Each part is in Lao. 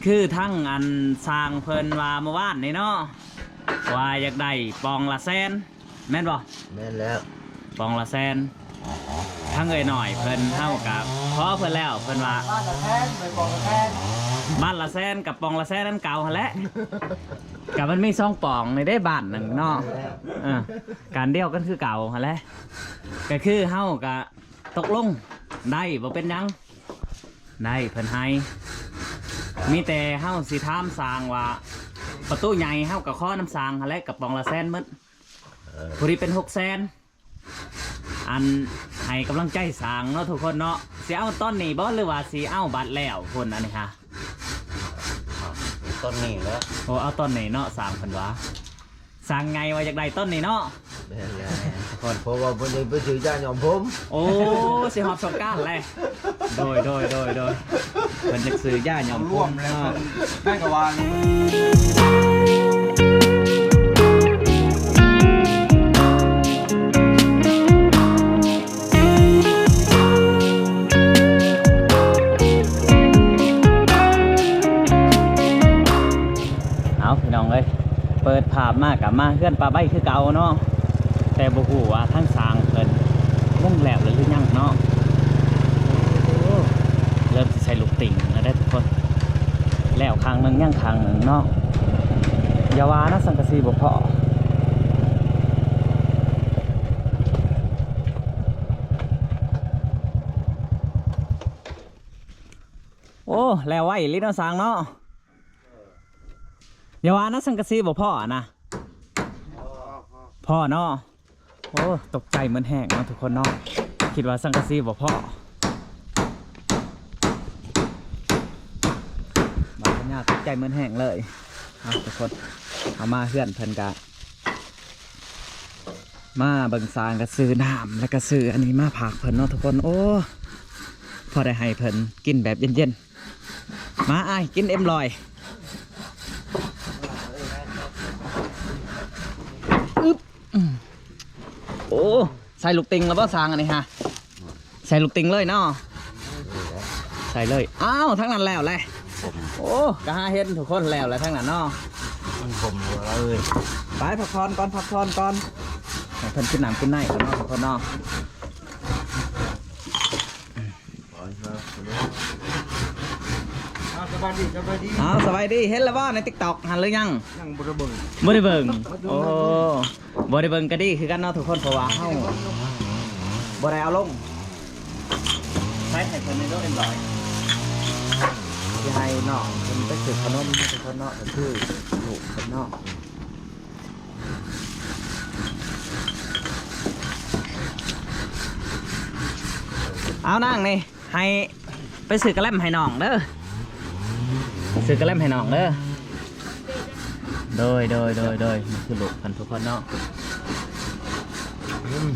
ຄືທັງອັນຊ່າງເພິ່ນວ່າມື້ວານນີ້ເນາະ ວ່າຢາກໄດ້ປ່ອງລະແສນ ແມ່ນບໍ່? ແມ່ນແລ້ວ ປ່ອງລະແສນ. ທັງເອື້ອຍນ້ອຍເພິ່ນ ເຮົາກໍຂໍເພິ່ນແລ້ວ ເພິ່ນວ່າ ບ້ານລະແສນ ໄດ້ປ່ອງລະແສນ ບ້ານລະແສນກັບປ່ອງລະແສນອັນເກົ່າຫັ້ນແຫຼະ ກໍມັນມີສອງປ່ອງນີ້ເດ້ ບ້ານໜຶ່ງເນາະ ເອີ ການດຽວກັນຄືເກົ່າຫັ້ນແຫຼະ. ກໍຄືເຮົາກໍຕົກລົງໄດ້ ບໍ່ເປັນຫຍັງ ໄດ້ ເພິ່ນໃຫ້ ມີແຕ່ເຮົາຊິຖາມຊ່າງວ່າ ປະຕູໃຫຍ່ເຮົາກໍຂໍນຳຊ່າງຫັ້ນແຫຼະ ກະປ໋ອງລະແສນໝົດ ເອີ ພໍດີເປັນຫົກແສນ. ອັນ ໃຫ້ກຳລັງໃຈຊ່າງເນາະທຸກຄົນເນາະ ຊິເອົາຕອນນີ້ບໍ່ ຫຼືວ່າຊິເອົາບັດແລ້ວພຸ້ນ ອັນນີ້ຫາ ຕອນນີ້ແຫຼະ ໂອ້ ເອົາຕອນນີ້ເນາະ ຊ່າງເພິ່ນວ່າ ຊ່າງໃຫຍ່ວ່າຢາກໄດ້ຕອນນີ້ເນາະ. ແມ່ນແລ້ວ ເພາະວ່າເພິ່ນໄດ້ໄປຊື້ຢາຍ້ອມຜົມ. ໂອ້ ຊິຮອດສົງການແລ້ວ. ໂດຍ ໂດຍ ໂດຍ ໂດຍ ເພິ່ນຢາກຊື້ຢາຍ້ອມຜົມເນາະ ແມ່ນກໍວ່າ. ເອົາ ພີ່ນ້ອງເອີຍ ເປີດພາບມາກໍມາເຮືອນປ້າໃບ້ຄືເກົ່າເນາະ ແຕ່ບໍ່ຮູ້ວ່າທາງຊ່າງເພິ່ນມຸງແລ້ວຫຼືຍັງເນາະ. ໂອ້ ເລີ່ມຊິໃສ່ລູກຕິ່ງແລ້ວເດ້ທຸກຄົນ ແລ້ວຂ້າງໜຶ່ງ ຍັງຂ້າງໜຶ່ງເນາະ. ຢ່າວ່ານະ ສັງກະສີບໍ່ພໍ. ໂອ້ ແລ້ວໄວອີ່ຫຼີເນາະຊ່າງເນາະ. ຢ່າວ່ານະ ສັງກະສີບໍ່ພໍນະ ພໍເນາະ. ໂອ້ ຕົກໃຈໝົດແຮງເນາະທຸກຄົນເນາະ ຄິດວ່າສັງກະສີບໍ່ພໍ ບາດພະຍາຕົກໃຈໝົດແຮງເລີຍ. ເອົາທຸກຄົນ ເອົາມາເຮືອນເພິ່ນກະ ມາເບິ່ງຊ່າງ ກະຊື້ນ້ຳ ແລ້ວກະຊື້ອັນນີ້ມາຝາກເພິ່ນເນາະທຸກຄົນ. ໂອ້ ພໍໄດ້ໃຫ້ເພິ່ນກິນແບບເຢັນໆ. ມາອ້າຍ ກິນເອັມລອຍ ອຶບ. ໂອ້ ໃສ່ລູກຕິ່ງແລ້ວບໍ່ຊ່າງອັນນີ້ຫາ? ໃສ່ລູກຕິ່ງເລີຍເນາະ ໃສ່ເລີຍ. ອ້າວ ທາງນັ້ນແລ້ວແຫຼະ. ໂອ້ ກະຫາເຫັນທຸກຄົນແລ້ວແຫຼະທາງນັ້ນເນາະ. ມັນຜົມເລີຍ ໄປພັກຜ່ອນກ່ອນ ພັກຜ່ອນກ່ອນ ໃຫ້ເພິ່ນກິນນ້ຳກິນໃນກ່ອນເນາະທຸກຄົນເນາະ. ອ້າວ ສະບາຍດີ ສະບາຍດີ ອ້າວ ສະບາຍດີ. ເຫັນແລ້ວບໍ່ໃນຕິກຕັອກຫັ້ນຫຼືຍັງ? ຍັງບໍ່ໄດ້ເບິ່ງ ບໍ່ໄດ້ເບິ່ງ. ໂອ້ ບໍ່ໄດ້ເບິ່ງກະດີຄືກັນເນາະທຸກຄົນ ເພາະວ່າເຮົາບໍ່ໄດ້ເອົາລົງ. ໃຊ້ໃຫ້ເພິ່ນໄດ້ໂດຍເອັມລອຍ ຊິໃຫ້ນ້ອງເພິ່ນໄປຊື້ຂະໜົມໃຫ້ທຸກຄົນເນາະ ກໍຄືລູກເພິ່ນເນາະ. ເອົານາງນີ້ ໃຫ້ໄປຊື້ກະແລັມໃຫ້ນ້ອງເດີ ຊື້ກະແລັມໃຫ້ນ້ອງເດີ. ໂດຍ ໂດຍ ໂດຍ ໂດຍ ຄືລູກເພິ່ນທຸກຄົນເນາະ. ອືມ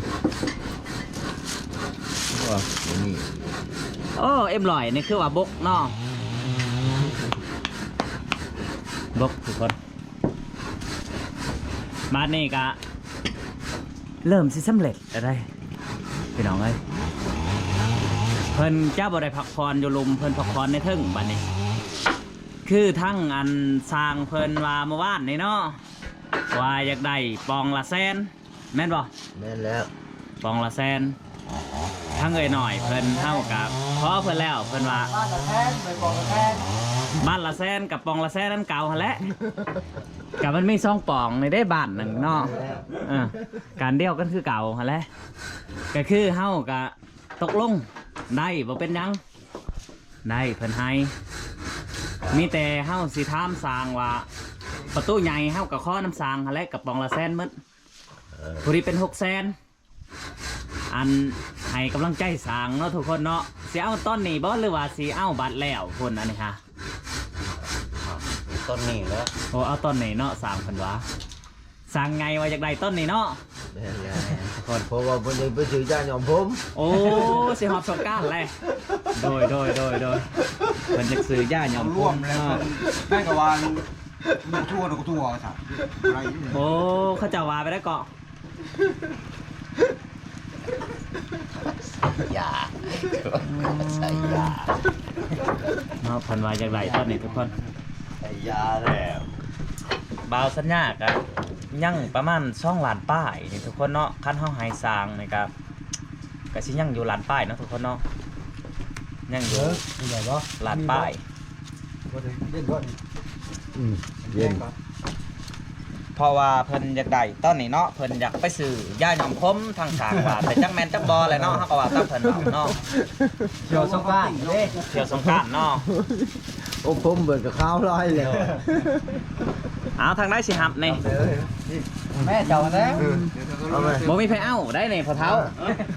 ໂອ້ ເອັມລອຍນີ້ຄືວ່າບົກເນາະ ບົກທຸກຄົນ. ບາດນີ້ກະເລີ່ມຊິສຳເລັດແລ້ວເດ້ ພີ່ນ້ອງເອີຍ. ເພິ່ນຈະບໍ່ໄດ້ພັກຜ່ອນຢູ່ລຸ່ມ ເພິ່ນພັກຜ່ອນໃນເທິງບາດນີ້. ຄືທັງອັນຊ່າງເພິ່ນວ່າມື້ວານນີ້ເນາະ ວ່າຢາກໄດ້ປ່ອງລະແສນ ແມ່ນບໍ່? ແມ່ນແລ້ວ ປ່ອງລະແສນ. ທັງເອື້ອຍນ້ອຍເພິ່ນ ເຮົາກະຂໍເພິ່ນແລ້ວ ເພິ່ນວ່າ ບ້ານລະແສນ ໄດ້ປ່ອງລະແສນ ບ້ານລະແສນກັບປ່ອງລະແສນອັນເກົ່າຫັ້ນແຫຼະ ກະມັນມີສອງປ່ອງນີ້ເດ້ ບ້ານໜຶ່ງເນາະ ເອີ ການດຽວກັນຄືເກົ່າຫັ້ນແຫຼະ. ກະຄືເຮົາກະຕົກລົງໄດ້ ບໍ່ເປັນຫຍັງ ໄດ້ ເພິ່ນໃຫ້ ມີແຕ່ເຮົາຊິຖາມຊ່າງວ່າ ປະຕູໃຫຍ່ເຮົາກະຂໍນຳຊ່າງຫັ້ນແຫຼະ ກະປ໋ອງລະແສນໝົດ ເອີ ພໍດີເປັນຫົກແສນ. ອັນ ໃຫ້ກຳລັງໃຈຊ່າງເນາະທຸກຄົນເນາະ ຊິເອົາຕອນນີ້ບໍ່ ຫຼືວ່າຊິເອົາບັດແລ້ວພຸ້ນ ອັນນີ້ຫາ ຕອນນີ້ແຫຼະ ໂອ້ ເອົາຕອນນີ້ເນາະ ຊ່າງເພິ່ນວ່າ ຊ່າງໃຫຍ່ວ່າຢາກໄດ້ຕອນນີ້ເນາະ. ແມ່ນແລ້ວ ເພາະວ່າເພິ່ນໄດ້ໄປຊື້ຢາຍ້ອມຜົມ. ໂອ້ ຊິຮອດສົງການແລ້ວ ໂດຍ ໂດຍ ໂດຍ ໂດຍ ເພິ່ນຢາກຊື້ຢາຍ້ອມຜົມເນາະ ແມ່ນກໍວ່າ ບໍ່ທົ່ວ ບໍ່ທົ່ວວ່າຊັ້ນ ໂອ້ ເຂົາເຈົ້າວ່າໄປໄດ້ເກາະ ຢາ ໃສ່ຢາ ເນາະ ເພິ່ນວ່າຢາກໄດ້ຕອນນີ້ທຸກຄົນ. ໄດ້ຢາແລ້ວ ບ່າວສັນຍາກະຍັງປະມານສອງລ້ານປາຍນີ້ທຸກຄົນເນາະ. ຄັນເຮົາໃຫ້ສ້າງນີ້ກະ ກະຊິຍັງຢູ່ລ້ານປາຍເນາະທຸກຄົນເນາະ ຍັງຢູ່ ເອີ ໄດ້ບໍ່ ລ້ານປາຍ. ບໍ່ໄດ້ເຢັນບໍ່ນີ້? ອືມ ເຢັນ. ເພາະວ່າເພິ່ນຢາກໄດ້ຕອນນີ້ເນາະ ເພິ່ນຢາກໄປຊື້ຢາຍ້ອມຜົມທາງສ້າງວ່າ ແຕ່ຈັກແມ່ນຈັກບໍ່ແຫຼະເນາະ ເຮົາກໍວ່າຕາມເພິ່ນເວົ້າເນາະ. ທ່ຽວສົງການເດ້ ທ່ຽວສົງການເນາະ. ໂອ້ ຜົມເບິດກໍຂາວຫຼາຍແລ້ວ. ເອົາ ທາງໃດຊິຮັບນີ້? ແມ່ເຈົ້າແລ້ວ ເອີ ເອົາໄປ. ບໍ່ມີໃຜເອົາໄດ໋ນີ້ພໍ່ເຖົ້າ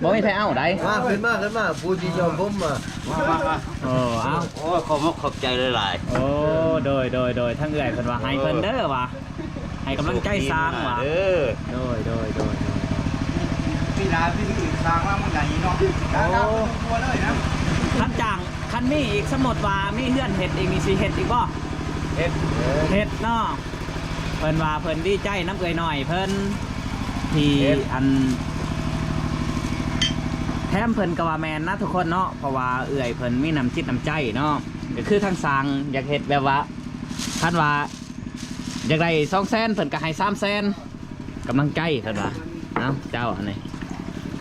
ບໍ່ມີໃຜເອົາໄດ໋. ມາ ຂຶ້ນມາ ຂຶ້ນມາ ຜູ້ທີ່ຍ້ອມຜົມມາ. ມາ ມາ ມາ. ເອີ ເອົາ ໂອ້ຍ ຂອບມົກຂອບໃຈຫຼາຍໆ. ໂອ້ ໂດຍ ໂດຍ ໂດຍ ທາງເອື້ອຍເພິ່ນວ່າໃຫ້ເພິ່ນເດີວ່າ ໃຫ້ກຳລັງໃຈຊ່າງວ່າ. ໂດຍ ໂດຍ ໂດຍ ໂດຍ. ປີໜ້າປີນີ້ຊ່າງລຳໃຫຍ່ເນາະ ໂອ້ ການເອົາຕົວເລີຍນະ. ຄັນຈ້າງ ຄັນມີອີກ ສົມມຸດວ່າມີເຮືອນເຮັດອີກນີ້ ຊິເຮັດອີກບໍ່? ເຮັດ ເຮັດເນາະ. ເພິ່ນວ່າເພິ່ນດີໃຈນຳເອື້ອຍນ້ອຍເພິ່ນທີ່ ເຮັດ ອັນ ແຖມເພິ່ນກໍວ່າແມ່ນນະທຸກຄົນເນາະ ເພາະວ່າເອື້ອຍເພິ່ນມີນ້ຳຈິດນ້ຳໃຈເນາະ. ກໍຄືທາງຊ່າງຢາກເຮັດແບບວ່າ ຄັນວ່າຢາກໄດ້ສອງແສນ ເພິ່ນກໍໃຫ້ສາມແສນ ກຳລັງໃຈເພິ່ນວ່າ. ເອົ້າ ເຈົ້າອັນນີ້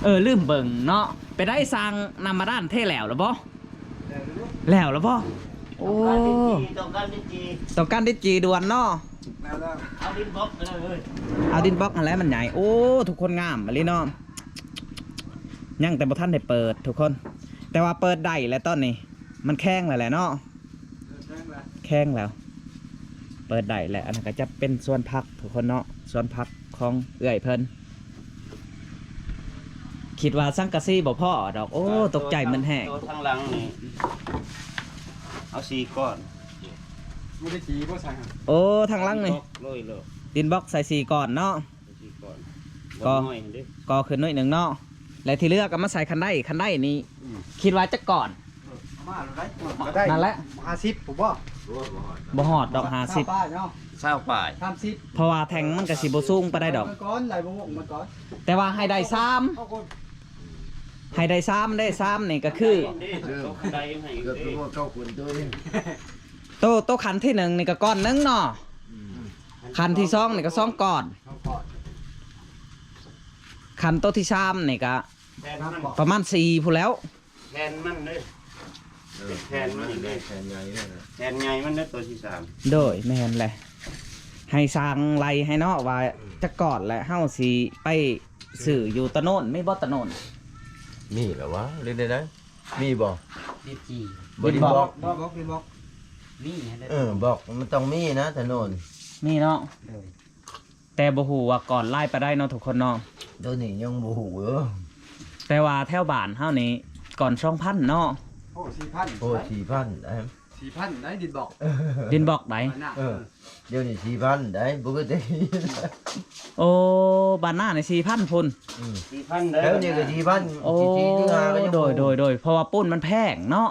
ເອີ ລືມເບິ່ງເນາະ. ໄປໄດ້ ຊ່າງນ້ຳບາດານເທແລ້ວລະບໍ່? ແລ້ວລະບໍ່? ໂອ້ ຕ້ອງການດິນຈີ່ ຕ້ອງການດິນຈີ່ ຕ້ອງການດິນຈີ່ດ່ວນເນາະ. ເອົາດິນບລັອກໄປເລີຍ ເອົາດິນບລັອກຫັ້ນແຫຼະ ມັນໃຫຍ່. ໂອ້ ທຸກຄົນ ງາມອີ່ຫຼີເນາະ. ຍັງແຕ່ບໍ່ທັນໄດ້ເປີດທຸກຄົນ ແຕ່ວ່າເປີດໄດ້ແລ້ວຕອນນີ້ ມັນແຂງແລ້ວແຫຼະເນາະ ແຂງແລ້ວ ເປີດໄດ້ແລ້ວ. ອັນນັ້ນກໍຈະເປັນສວນຜັກທຸກຄົນເນາະ ສວນຜັກຂອງເອື້ອຍເພິ່ນ. ຄິດວ່າສັງກະສີບໍ່ພໍດອກ ໂອ້ ຕົກໃຈໝົດແຮງ. ໂຕທາງຫຼັງນີ້ເອົາສີ່ກ້ອນ ບໍ່ໄດ້ຕີບໍ່ໃສ່ຫັ້ນ. ໂອ້ ທາງຫຼັງນີ້ ດິນບລັອກ ໂລຍໂລຍ ດິນບລັອກໃສ່ສີ່ກ້ອນເນາະ ໃສ່ສີ່ກ້ອນ ກໍ ບໍ່ນ້ອຍຫັ້ນເດ້ ກໍຂຶ້ນໜ້ອຍໜຶ່ງເນາະ ແລະທີ່ເຫຼືອກໍມາໃສ່ຄັນໄດ ຄັນໄດນີ້ ອືມ ຄິດວ່າຈັກກ້ອນ? ເອີ ເອົາມາໂລດໄດ໋ ກໍໄດ້ ນັ້ນແຫຼະ ຫ້າສິບ ຜູ້ບໍ່ ບໍ່ຮອດດອກຫ້າສິບ ຊາວປາຍເນາະ ຊາວປາຍ ສາມສິບ ເພາະວ່າແທ່ງມັນກໍຊິບໍ່ສູງປານໃດດອກ ໄລ່ມັນກ່ອນ ໄລ່ບໍ່ວົງມັນກ່ອນ. ແຕ່ວ່າໃຫ້ໄດ້ສາມ ເອົາກ່ອນ ໃຫ້ໄດ້ສາມເດ້ ສາມນີ້ກໍຄື ເລີ່ມ ເກືອບຈະຮອດເກົ້າຄົນຕົວເອງ. ໂຕ ໂຕຄັນທີໜຶ່ງນີ້ກໍກ້ອນໜຶ່ງເນາະ ອືມ ຄັນທີສອງນີ້ກໍສອງກ້ອນ ສອງກ້ອນ ຄັນໂຕທີສາມນີ້ກໍ ແຜ່ນມັນ ປະມານສີ່ພຸ້ນແລ້ວ. ແຜ່ນມັນເດ້ ເອີ ແຜ່ນມັນເດ້ ແຜ່ນໃຫຍ່ເດ້ ແຜ່ນໃຫຍ່ມັນເດ້ ໂຕທີສາມ. ໂດຍ ແມ່ນແຫຼະ ໃຫ້ຊ່າງໄລ່ໃຫ້ເນາະ ວ່າ ອືມ ຈັກກ້ອນ ແລະເຮົາຊິໄປຊື້ຢູ່ຕະໂນນ ມີບໍ່ຕະໂນນ? ມີແລ້ວວະ ຫຼືໃດໆ ມີບໍ່? ດິນຈີ່ ບໍ່ ດິນບລັອກ ດິນບລັອກ ດິນບລັອກ ມີຫັ້ນເດ້. ເອີ ບລັອກມັນຕ້ອງມີນະ ຕະໂນນ ມີເນາະ. ໂດຍ ແຕ່ບໍ່ຮູ້ວ່າກ້ອນຫຼາຍປານໃດເນາະທຸກຄົນເນາະ. ໂຕນີ້ຍັງບໍ່ຮູ້ເດີ ແຕ່ວ່າແຖວບ້ານເຮົານີ້ກ້ອນສອງພັນເນາະ. ໂອ້ ສີ່ພັນ ໂອ້ ສີ່ພັນໄດ໋ ສີ່ພັນໄດ໋ ດິນບລັອກ ດິນບລັອກໄດ໋. ເອີ ດຽວນີ້ສີ່ພັນໄດ໋ ປົກກະຕິ. ໂອ້ ບ້ານນານີ້ສີ່ພັນພຸ້ນ ອືມ ສີ່ພັນເດີ ແຖວນີ້ກໍສີ່ພັນ. ໂອ້ ສີ່ ສີ່ ຫ້າກໍຍັງ ໂດຍ ໂດຍ ໂດຍ ເພາະວ່າປູນມັນແພງເນາະ.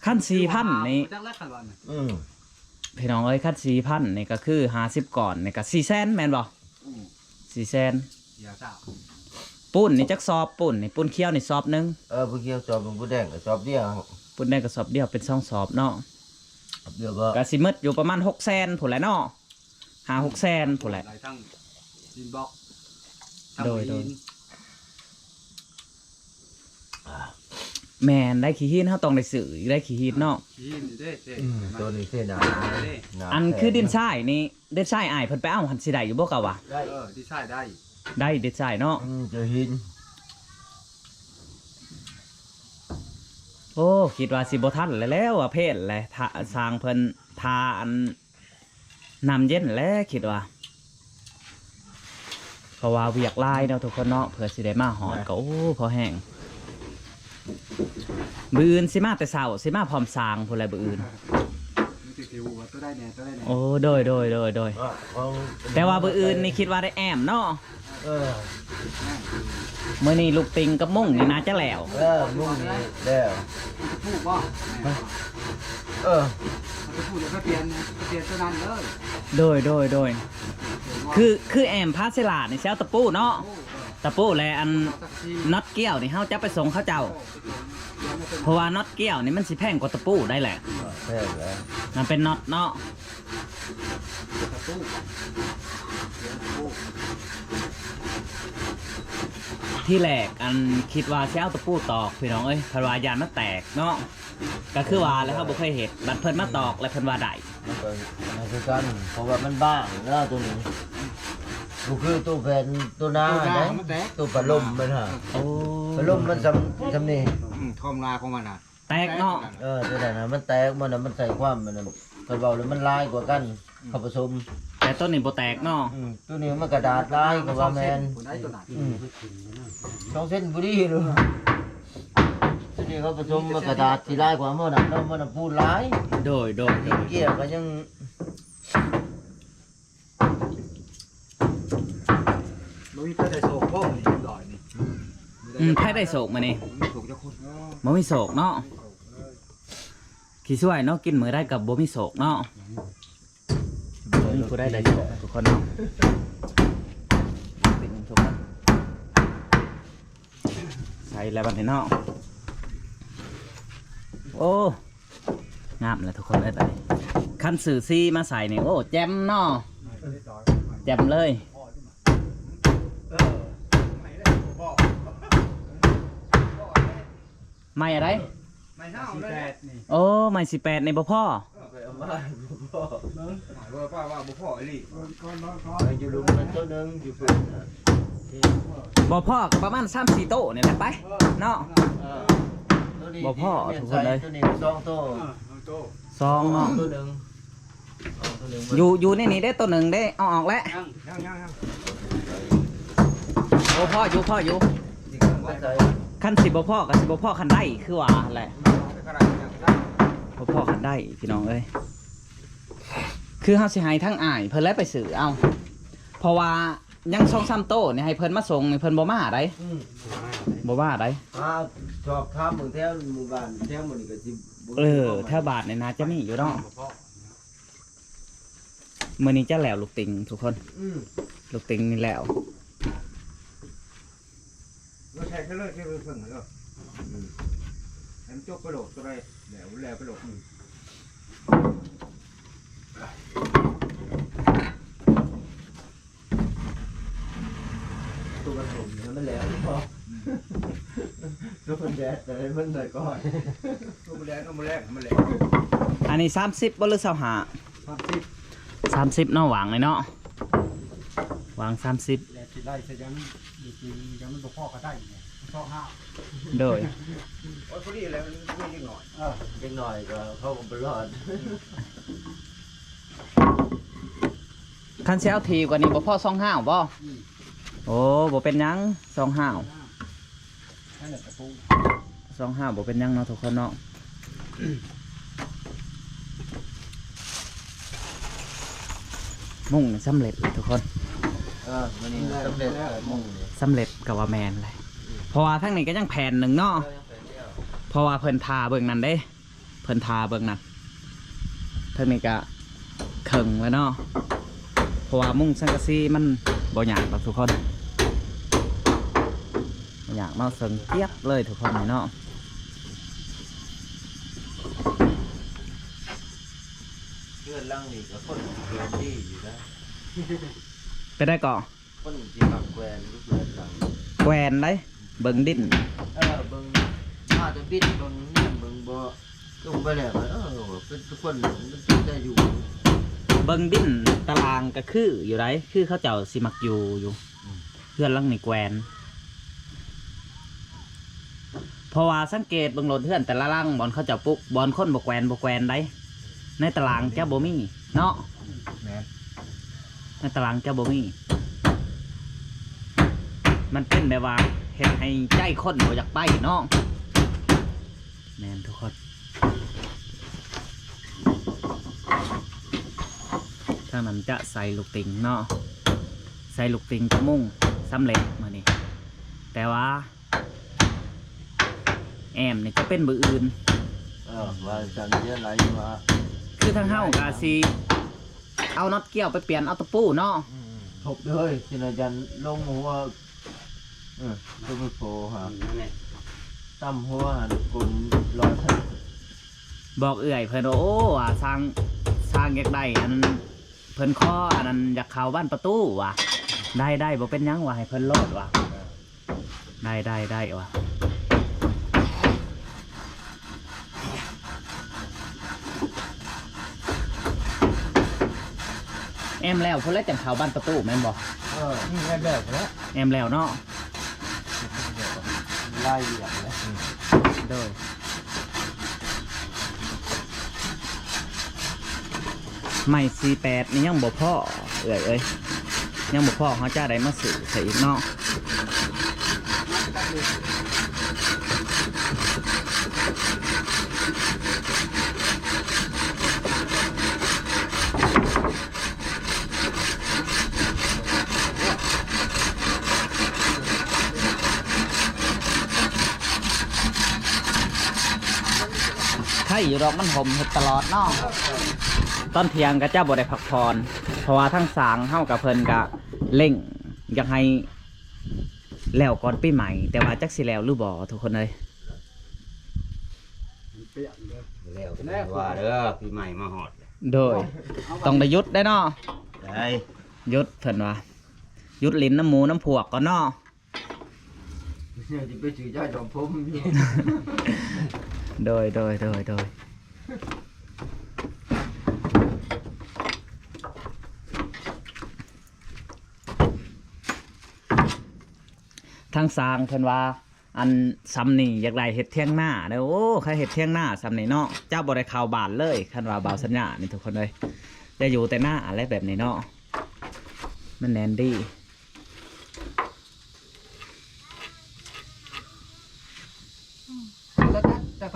ຄັນສີ່ພັນນີ້ ຈັກແລ້ວຄັນວ່ານະ ອືມ ພີ່ນ້ອງເອີຍ ຄັນສີ່ພັນນີ້ກໍຄືຫ້າສິບກ້ອນນີ້ກໍສີ່ແສນແມ່ນບໍ່? ອືມ ສີ່ແສນ ເສຍຊາວ. ປູນນີ້ຈັກສອບ? ປູນນີ້ ປູນຂຽວນີ້ສອບໜຶ່ງ. ເອີ ປູນຂຽວສອບໜຶ່ງ ປູນແດງກໍສອບດຽວ ປູນແດງກໍສອບດຽວ ເປັນສອງສອບເນາະ. ສອບດຽວກໍ ກໍຊິໝົດຢູ່ປະມານຫົກແສນພຸ້ນແຫຼະເນາະ. ຫ້າຫົກແສນພຸ້ນແຫຼະ ໄດ້ທັງດິນບລັອກ ທັງ ໂດຍ ຫີນ ໂດຍ ແມ່ນໄດ໋ ຂີ້ຫີນເຮົາຕ້ອງໄດ້ຊື້ອີກໄດ໋ ຂີ້ຫີນເນາະ. ຂີ້ຫີນນີ້ເດ້ ເດ້ ອືມ ໂຕນີ້ເດ້ ໜາ ເດ້ ໜາ ອັນຄືດິນຊາຍນີ້ ດິນຊາຍອ້າຍເພິ່ນໄປເອົາຫັ້ນ ຊິໄດ້ຢູ່ບໍ່ ກະວ່າ? ໄດ້ ເອີ ດິນຊາຍໄດ້ ໄດ້ດິນຊາຍເນາະ. ອືມ ເຈົ້າຫີນ ໂອ້ ຄິດວ່າຊິບໍ່ທັນແລ້ວ ວ່າເພນແຫຼະ ຖ້າຊ່າງເພິ່ນ ຖ້າອັນ ນ້ຳເຢັນແຫຼະຄິດວ່າ ເພາະວ່າວຽກຫຼາຍເນາະທຸກຄົນເນາະ ເພື່ອຊິໄດ້ມາຮອດກໍ ໂອ້ ພໍແຮງ. ມື້ອື່ນຊິມາແຕ່ເຊົ້າ ຊິມາພ້ອມຊ່າງພຸ້ນແຫຼະມື້ອື່ນ. ມັນຊິ ຊິຮູ້ວ່າຕົວໃດແດ່ ຕົວໃດແດ່. ໂອ້ ໂດຍ ໂດຍ ໂດຍ ໂດຍ. ແຕ່ວ່າມື້ອື່ນນີ້ຄິດວ່າໄດ້ແອ້ມເນາະ. ເອີ ມື້ນີ້ລູກຕິງກັບມຸ້ງນີ້ໜ້າຈະແລ້ວ. ເອີ ມຸ້ງນີ້ແລ້ວ. ຕະປູບໍ່? ເອີ ຕະປູແລ້ວໄປປ່ຽນ ໄປປ່ຽນຕົວນັ້ນເລີຍ. ໂດຍ ໂດຍ ໂດຍ. ຄື ຄືແອ້ມພາເຊລານີ້ຊິເອົາຕະປູເນາະ. ຕະປູ ແລະ ອັນ ນັອດກ້ຽວນີ້ເຮົາຈະໄປສົ່ງເຂົາເຈົ້າ. ເອີ ໄປສົ່ງ ປ່ຽນແລ້ວ เพราะว่าน็อตเกี่ยวนี่มันสิแพงกว่าตะปูได้แหละ แพงแล้ว มันเป็นน็อตเนาะ ที่แรกอันคิดว่าสิเอาตะปูตอกพี่น้องเอ้ย เพิ่นว่าย่านมันแตกเนาะ ก็คือว่าแล้วเฮาบ่เคยเฮ็ด บัดเพิ่นมาตอกแล้วเพิ่นว่าได้ มันก็อันนั้นคือกัน เพราะว่ามันบางเนาะตัวนี้ บ่คือตัวแผ่นตัวหนา ตัวหนา เด้ มันแตก ตัวพัดลมมันฮะ โอ้ พัดลมมันส่ำ ส่ำนี้ อืม ท่อมนาของมันน่ะ แตกเนาะ เออ ตัวนั้นน่ะมันแตก มันน่ะมันใส่ความมันน่ะ คันเว้าแล้วมันหลายกว่ากัน เขาผสม แต่ตัวนี้บ่แตกเนาะ อืม ตัวนี้มันกระดาษหลายกว่าแม่น อืม สองเซนบ่ดีเลย ตัวนี้เขาผสมมันกระดาษสิหลายกว่าหม้อนั้นเนาะ หม้อนั้นปูนหลาย โดย โดย โดย เกี่ยวก็ยัง บ่มีไผได้โชคบ่มื้อนี้ดอยนี่ อืม ไผได้โชคมื้อนี้ บ่มีโชคจักคน บ่มีโชคเนาะ ขี้ช่วยเนาะ กินมื้อใดก็บ่มีโชคเนาะ บ่มีผู้ใดได้โชคทุกคนเนาะ ใส่แล้วบัดนี้เนาะ โอ้ งามแล้วทุกคนเอ้ย บัดนี้คันซื้อสีมาใส่นี่ โอ้ แจ่มเนาะ แจ่มเลย ใหม่อะไร ใหม่ห้าวเลย โอ้ ใหม่สี่แปดนี่บ่พอ เอาไปเอามาบ่พอ หมายว่าป้าว่าบ่พออีหลี อยู่หลุมมันตัวหนึ่งอยู่พื้นน่ะ บ่พอก็ประมาณสามสี่โต๊ะนี่แหละไป เนาะ เออ ตัวนี้ บ่พอ เปลี่ยน ทุกคนเลย ใส่ตัวนี้สองโต๊ะ เออ สองโต๊ะ สองเนาะ ตัวหนึ่ง เอาตัวหนึ่งมา อยู่ อยู่ในนี้ได้ตัวหนึ่งได้ เอาออกแล้ว ยัง ยัง ยัง ยัง โอ้ พออยู่ พออยู่ อีกหนึ่งมาใส่ คันสิบ่พอก็สิบ่พอคันได้คือว่าแหละ เอาไปขนาดนี้ยังได้ บ่พอคันได้พี่น้องเอ้ย คือเฮาสิให้ทางอ้ายเพิ่นแหละไปซื้อเอา เพราะว่ายังสองสามโต๊ะนี่ให้เพิ่นมาส่งนี่เพิ่นบ่มาได๋ อืม บ่มาได๋ อ่า สอบถามเบิ่งแถวหมู่บ้านแถวหมู่นี้ก็สิบ่ เออ แถวบ้านนี่น่าจะมีอยู่เนาะ มื้อนี้จะแล้วลูกติ่งทุกคน อืม ลูกติ่งนี่แล้ว บ่ใช่เทื่อเลย เทื่อเพิ่งเลย อืม ให้มันจบไปโลดก็ได้ แล้ว แล้วไปโลด อืม ตัวผสมเนี่ยมันแล้วพอ อืม ตัวมันแดดแต่มันหน่อยก่อน ตัวมันแดด ตัวมันแรง มันแรง อันนี้สามสิบบ่หรือซาวห้า สามสิบ สามสิบเนาะ วางเลยเนาะ วางสามสิบ แดดสิไล่ซะยัง อยู่จริงยังมันบ่พอก็ได้เนี่ย ซาวห้า โดย โอ้ย พอดีแล้ว มันเล็กน้อย เออ เล็กน้อยก็เขาก็บ่รอด คันสิเอาถี่กว่านี้บ่พอซาวห้าบ่ อืม โอ้ บ่เป็นหยัง ซาวห้า นั่นแหละตะปู ซาวห้า บ่เป็นหยังเนาะทุกคนเนาะ มุ้งนี่สำเร็จแล้วทุกคน เออ มื้อนี้สำเร็จแล้ว มุ้งนี่ สำเร็จก็ว่าแม่นเลย อืม เพราะว่าทางนี้ก็ยังแผ่นหนึ่งเนาะ เออ ยังแผ่นเดียว เพราะว่าเพิ่นทาเบิ่งนั่นเด้ เพิ่นทาเบิ่งนั่น ทางนี้ก็เคิ่งแล้วเนาะ เพราะว่ามุ้งสังกะสีมันบ่ยากดอกทุกคน บ่ยากเนาะ เคิ่งเจี๊ยบเลยทุกคนนี่เนาะ เฮือนหลังนี้ก็คนเฮือนดีอยู่นะ ไปได้ก่อ คนที่มักแกว่นอยู่เฮือนหลัง แกว่นได๋ เบิ่งดิน เออ เบิ่ง ถ้าจะบิดเบิ่งนี่เบิ่งบ่ ลงไปแล้วก็ เออ เป็นทุกคนมันเป็นได้อยู่ เบิ่งดินตารางก็คืออยู่ได๋ คือเขาเจ้าสิมักอยู่อยู่ อืม เฮือนหลังนี้แกว่น เพราะว่าสังเกตเบิ่งโลดเฮือนแต่ละหลัง บ่อนเขาเจ้าปลูก บ่อนคนบ่แกว่น บ่แกว่นได๋ ในตารางจะบ่มีเนาะ แม่น ในตารางจะบ่มี มันเป็นแบบว่าเฮ็ดให้ใจคนบ่อยากไปเนาะ แม่นทุกคน ทางนั้นจะใส่ลูกติ่งเนาะ ใส่ลูกติ่งกับมุ้งสำเร็จมื้อนี้ แต่ว่า แอมนี่จะเป็นมื้ออื่น เออ ว่าจั่งเสียหลายอยู่ว่า คือทางเฮาก็สิเอาน็อตเกี่ยวไปเปลี่ยนเอาตะปูเนาะ อืม ทบเลย สินะจันลงหัว เออ ตัวไปโผล่หา นั่นแหละ ตำหัวหั่นกลม ລອດ ບອກເອື້ອຍເພິ່ນວ່າ ໂອ້ ວ່າຊ່າງ ຊ່າງຢາກໄດ້ອັນ ເພິ່ນຂໍອັນນັ້ນ ຢາກເຂົ້າບານປະຕູວ່າ ໄດ້ ໄດ້ ບໍ່ເປັນຫຍັງວ່າ ໃຫ້ເພິ່ນໂລດວ່າ ໄດ້ ໄດ້ ໄດ້ວ່າ. ແອ້ມແລ້ວພຸ້ນແຫຼະ ຈັ່ງເຂົ້າບານປະຕູແມ່ນບໍ່? ເອີ ແອ້ມແລ້ວພຸ້ນແຫຼະ ແອ້ມແລ້ວເນາະ ລາຍວຽກແຫຼະ ໂດຍ. ໄມ້ສີ່ແປດນີ້ຍັງບໍ່ພໍເອື້ອຍເອີຍ ຍັງບໍ່ພໍ ເຮົາຈະໄດ້ມາຊື້ໃສ່ອີກເນາະ. ໄຄຢູ່ດອກ ມັນຫົ່ມເຮັດຕະຫຼອດເນາະ ຕອນທ່ຽງກະຈະບໍ່ໄດ້ພັກຜ່ອນ ເພາະວ່າທາງຊ່າງເຮົາກະ ເພິ່ນກະເລັ່ງຢາກໃຫ້ແລ້ວກ່ອນປີໃໝ່ ແຕ່ວ່າຈັກຊິແລ້ວຫຼືບໍ່ທຸກຄົນເອີຍ. ແລ້ວ ວ່າເດີ ປີໃໝ່ມາຮອດ ໂດຍ ຕ້ອງໄດ້ຢຸດໄດ໋ເນາະ ໄດ້ ຢຸດເພິ່ນວ່າ ຢຸດຫຼິ້ນນຳໝູ່ນຳພວກກ່ອນເນາະ. ຊິໄປຊື້ຢາດອມຜົມຢູ່ ໂດຍ ໂດຍ ໂດຍ ໂດຍ. ທາງຊ່າງເພິ່ນວ່າ ອັນຊ່ຳນີ້ຢາກໄດ້ເຮັດຖຽງນາເດີ ໂອ້ ຄັນເຮັດຖຽງນາຊ່ຳນີ້ເນາະ ຈະບໍ່ໄດ້ເຂົ້າບ້ານເລີຍ ຄັນວ່າບ່າວສັນຍານີ້ທຸກຄົນເອີຍ ຈະຢູ່ແຕ່ນາແຫຼະແບບນີ້ເນາະ ມັນແໜ້ນດີ.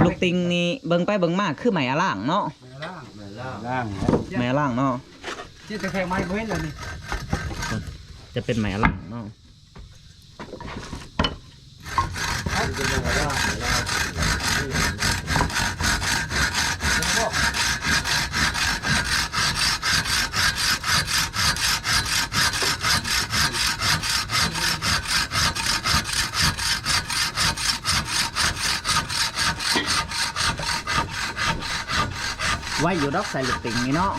ລູກຕິ່ງນີ້ເບິ່ງໄປເບິ່ງມາຄືໄມ້ອາລ່າງເນາະ ໄມ້ອາລ່າງ ໄມ້ອາລ່າງ ໄມ້ອາລ່າງເນາະ ຊິແຕ່ແຂກໄມ້ບໍ່ເຫັນແລ້ວນີ້ ຈະເປັນໄມ້ອາລ່າງເນາະ. ໄວຢູ່ດອກ ໃສ່ລູກຕິ່ງນີ້ເນາະ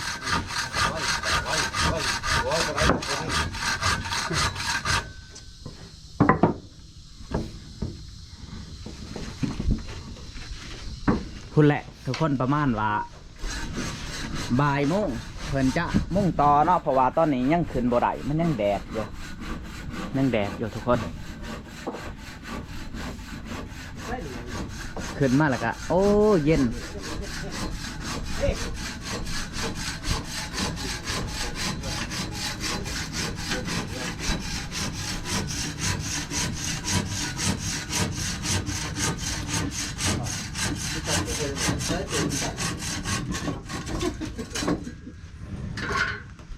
ພຸ້ນແຫຼະທຸກຄົນ ປະມານວ່າບ່າຍໂມງ ເພິ່ນຈະມຸງຕໍ່ເນາະ ເພາະວ່າຕອນນີ້ຍັງຂຶ້ນບໍ່ໄດ້ ມັນຍັງແດດຢູ່ ຍັງແດດຢູ່ທຸກຄົນ. ຂຶ້ນມາແລ້ວກະ ໂອ້ ເຢັນ ນ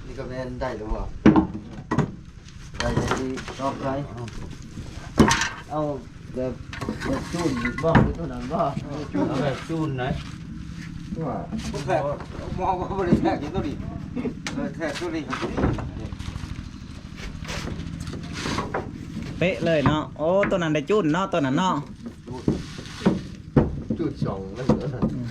ີ້ກະແມ່ນໄດ້ແລ້ວບໍ່? ໄດ້ແລ້ວຊິຕອກໃສ່ ເອົາແບບ ແບບຈູນອີກບໍ່ ຫຼືໂຕນັ້ນບໍ່? ເອົາແບບຈູນໄດ໋ ວ່າ ບໍ່ແທກ ໝໍບໍ່ໄດ້ແທກຢູ່ໂຕນີ້ ເອີ ແທກໂຕນີ້ ເປະເລີຍເນາະ. ໂອ້ ໂຕນັ້ນໄດ້ຈູນເນາະ ໂຕນັ້ນເນາະ. ຈຸດສອງມັນ ອືມ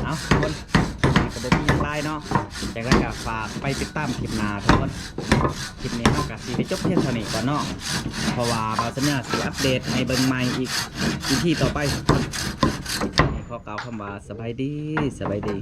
ເອົາ ທຸກຄົນ ຄລິບນີ້ກະບໍ່ມີຫຍັງຫຼາຍເນາະ ຈັ່ງໃດກະຝາກໄປຕິດຕາມຄລິບໜ້າທຸກຄົນ. ຄລິບນີ້ເຮົາກະຊິໄດ້ຈົບພຽງເທົ່ານີ້ກ່ອນເນາະ ເພາະວ່າບ່າວສັນຍາຊິອັບເດດໃຫ້ເບິ່ງໃໝ່ອີກ ອີພີຕໍ່ໄປ. ຂໍກ່າວຄຳວ່າສະບາຍດີ ສະບາຍດີ.